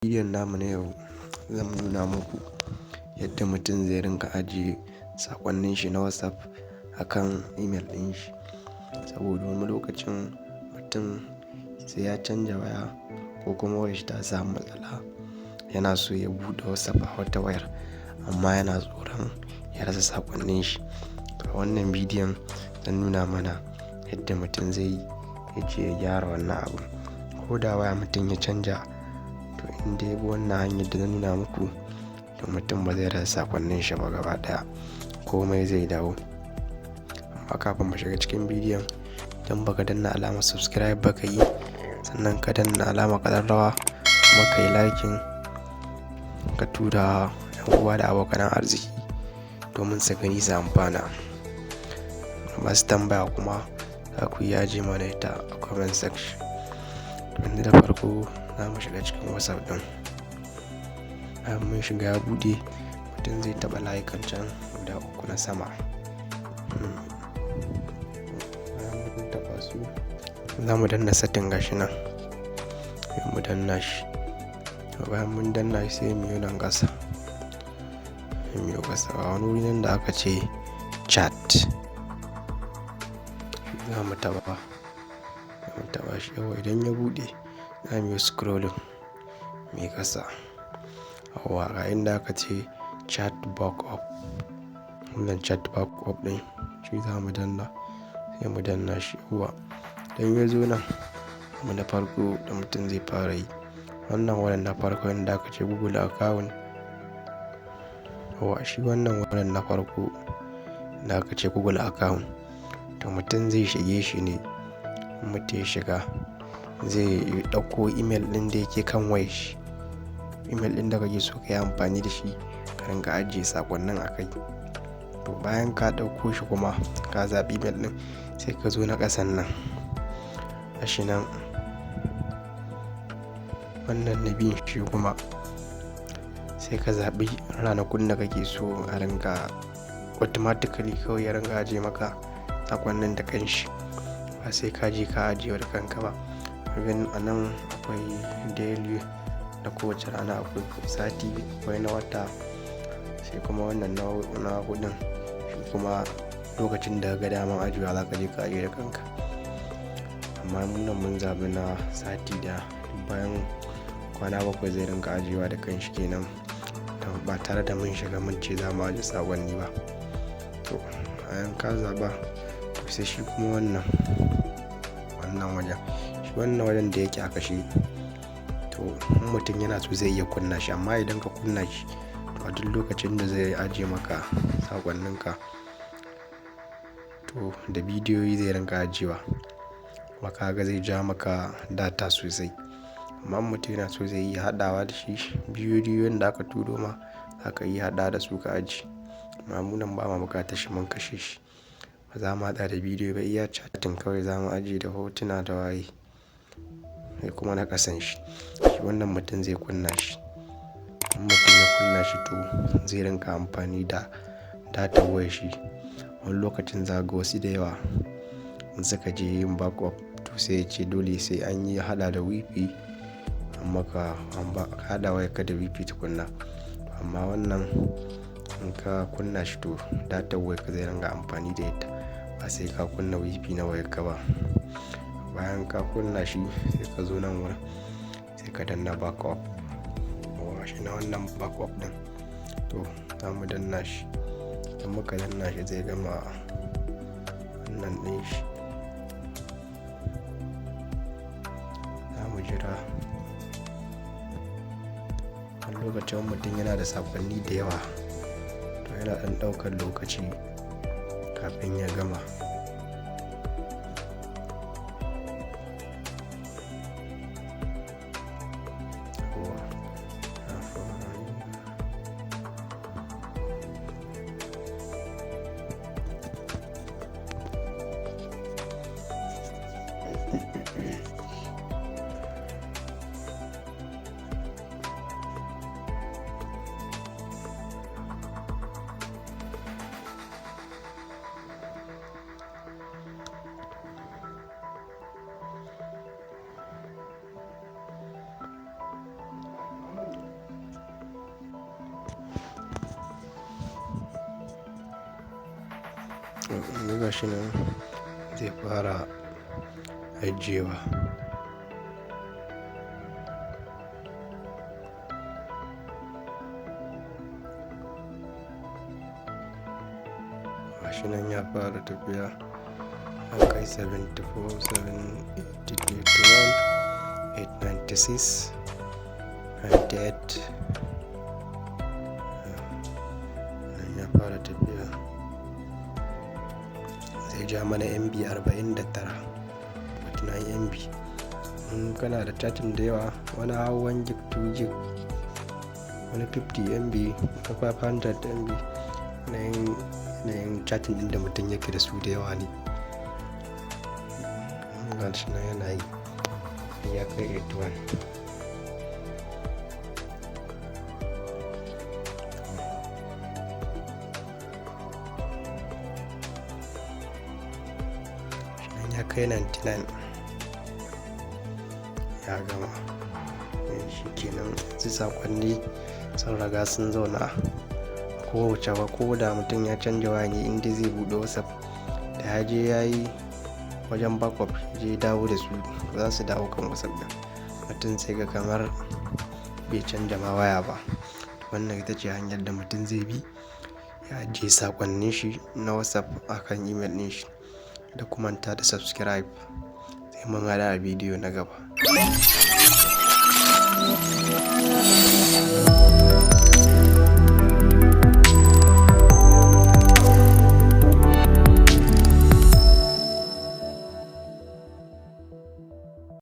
Bidiyon namu na yau zan nuna muku yadda mutum zai ringa ajiye saƙonnin shi na WhatsApp akan email ɗin shi. Saboda wani lokacin mutum sai ya canja waya ko kuma wayar shi ta samu matsala, yana so ya buɗe WhatsApp a wata wayar amma yana tsoron ya rasa saƙonnin shi. A wannan bidiyon zan nuna mana yadda mutum zai yi ya je ya gyara wannan abu. Ko da waya mutum ya canja, to in dai ya bi wannan hanyar da zan nuna muku, to mutum ba zai rasa saƙonnin shi ba gaba ɗaya. Komai zai dawo. Amma kafin mu shiga cikin bidiyon, idan ba ka danna alamar subscribe ba ka yi, sannan ka danna alamar ƙararrawa kuma ka yi liking, ka tura 'yan uwa da abokan arziki domin su gani su amfana. Masu tambaya kuma za ku iya ajiye mana ita a comment section. Yanzu da farko za mu shiga cikin WhatsApp ɗin. Bayan mun shiga ya buɗe, mutum zai taɓa layukan can guda uku na sama. Bayan mun taɓa su, za mu danna setting gashi nan. Sai mu danna shi. Bayan mun danna shi sai mu yi nan ƙasa. Sai mu yi ƙasa. Ga wani wuri nan da aka ce chat. Za mu taɓa. Mu taɓa shi. Yauwa idan ya buɗe, za mu yi scrolling muyi ƙasa. Yauwa ga inda aka ce chat backup. Wannan chat backup ɗin shi za mu danna. Sai mu danna shi. Yauwa idan ya zo nan, abu na farko da mutum zai fara yi. Wannan wurin na farko inda aka ce Google account. Yauwa shi wannan wurin na farko inda aka ce Google account. To mutum zai shige shi ne. In mutum ya shiga, zai ɗauko email ɗin da yake kan wayar shi. Email ɗin da kake so ka yi amfani da shi ka ringa ajiye saƙonnin a kai. To bayan ka ɗauko shi kuma ka zaɓi email ɗin, sai ka zo na ƙasan nan. Gashi nan. Wannan na biyun shi kuma sai ka zaɓi ranakun da kake so a ringa automatically kawai ya ringa ajiye maka saƙonnin da kanshi. Ba sai ka je ka ajiye da kanka ba. Kagan a nan akwai daily na kowace rana, akwai sati, akwai na wata, sai kuma wannan na huɗun shi kuma lokacin da ka ga daman ajiyewa za ka je ka ajiye da kanka. Amma mu nan mun zaɓi na sati da bayan kwana 7 zai ringa ajiyewa da kanshi kenan. Ba tare da mun shiga mun ce za mu ajiye saƙonni ba. To bayan ka zaɓa, to sai shi kuma wannan wajen. Shi wannan wajen da yake a kashe, to in mutum yana so zai iya kunna shi, amma idan ka kunna shi, to a duk lokacin da zai ajiye maka saƙonninka, to da bidiyoyi zai ringa ajiyewa. Kuma ka ga zai ja maka data sosai. Amma in mutum yana so zai iya haɗawa da shi bidiyoyin da aka turo ma, zaka iya haɗawa da su ka ajiye. Amma mu nan ba ma buƙatar shi mun kashe shi. Ba za mu haɗa da bidiyo ba, iya chatting kawai za mu ajiye da hotuna da waye. Sai kuma na ƙasan shi. Shi wannan mutum zai kunna shi. In mutum ya kunna shi to zai ringa amfani da data wayar shi. Wani lokacin za ka ga wasu da yawa in suka je yin backup to sai ya ce dole sai an yi haɗa da WiFi amma ka haɗa wayarka da WiFi tukuna. Amma wannan in ka kunna shi to data wayarka zai ringa amfani da ita. Ba sai ka kunna WiFi na wayarka ba. Bayan ka kunna shi sai ka zo nan wurin sai ka danna backup. Yauwa shi na wannan backup ɗin. To za mu danna shi. Idan muka danna shi zai gama wannan ɗin shi. Za mu jira. Wani lokacin mutum yana da saƙonni da yawa, to yana ɗan ɗaukar lokaci kafin ya gama. Yanzu gashi nan zai fara ajiyewa. Gashi nan ya fara tafiya. Ya kai 74, 7, 80, 81, 896, 98. Nan ya fara tafiya. Zai ja mana MB 49, 49 MB. In kana da chatting da yawa, wani har 1 gig, 2 gig, wani 50 MB, wani 500 MB. Yanayin chatting ɗin da mutum yake da su da yawa ne. Gashi nan yana yi. Ya kai 81. Nan ya kai 99. Ya gama. Shi kenan, yanzu saƙonni sun riga sun zauna. Ko wace ba ko da mutum ya canja waya ne, inda zai buɗe WhatsApp da ya je ya yi wajen backup, ya je ya dawo da su, za su dawo kan WhatsApp ɗin. Mutum sai ga kamar bai canja ma waya ba. Wannan ita ce hanyar da mutum zai bi ya ajiye saƙonnin shi na WhatsApp a kan email ɗin shi. Da ku manta da subscribe. Sai mun haɗu a bidiyo na gaba.